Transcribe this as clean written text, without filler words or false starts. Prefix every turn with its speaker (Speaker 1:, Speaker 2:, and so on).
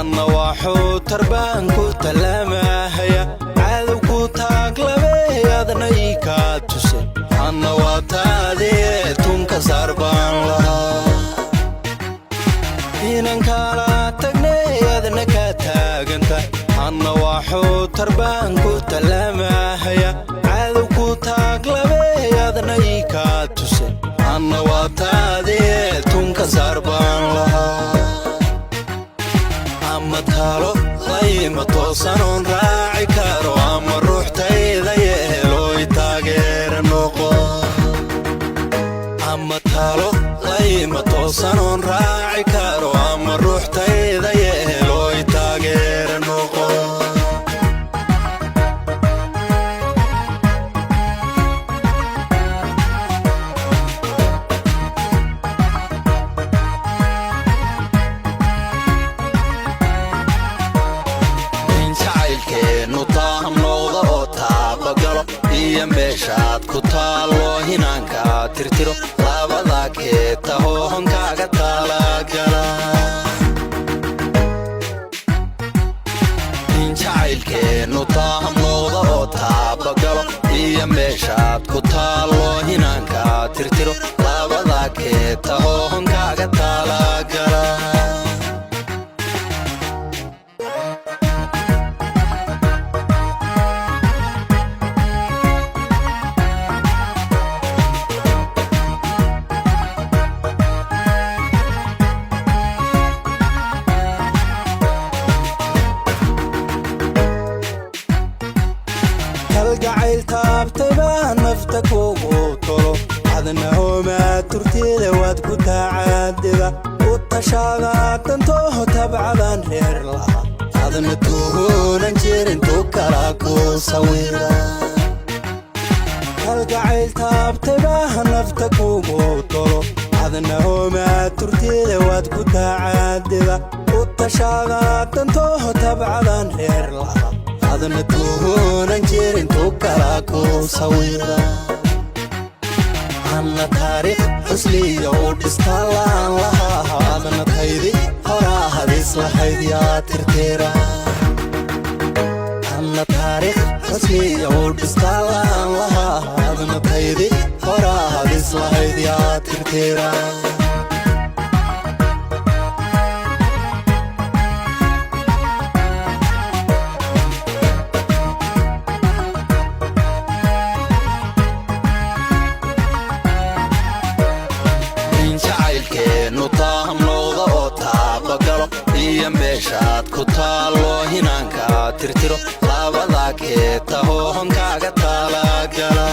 Speaker 1: Anna waxuu tarbaan ku tallaamahaya, cadow ku taaglabe adna ii kaa tuse. Anna waa taadee, tunka saar baan lahaa. Inan kala tagnay adna ka taaganta. Anna waxuu tarbaan ku tallaamahaya, cadow ku taaglabe adna ii kaa tuse. Anna waa taadee, tunka saar baan lahaa. Ama talo layma toosanoon raaci karo, ama ruuxtayda yeelooy taageera noqo. Ama talo layma toosanoon raaci karo, ama ruuxtayda yeelooy taageera noqo. In jacaylkeennu taam noqdo oo taabagalo, iyo meeshaad ku taallo hinaanka tirtiro, labada keetaho honkaaga taalagala. In jacaylkeennu taam noqdo oo taabagalo, iyo meeshaad ku taallo hinaanka tirtiro, labada keetaho honkaaga taalagala. Kalgacayl taabtay baa nafta kugu tolo, adna homaa turtida waad ku tacaadida u tashaada dantooho tabcadan reer laha, adna tuhunan jirin tu kala ku sawira. Kalgacayl taabtay baa nafta kugu tolo, adna homaa turtida waad ku tacaadida u tashaada dantooho tabcadan reer laha, adna tuhunan jirin tu kala ku sawira. Anna taariikh xusliya u dhistaalaan lahaa, adna taydi horaa hadis lahayd yaa tirtira. Anna taariikh xusliya u dhistaalaan lahaa, adna taydi horaa hadis lahayd yaa tirtira. In jacaylkeennu taam noqdo oo taabagalo, iyo meeshaad ku taallo hinaanka tirtiro, labada keetaho honkaaga taalagala.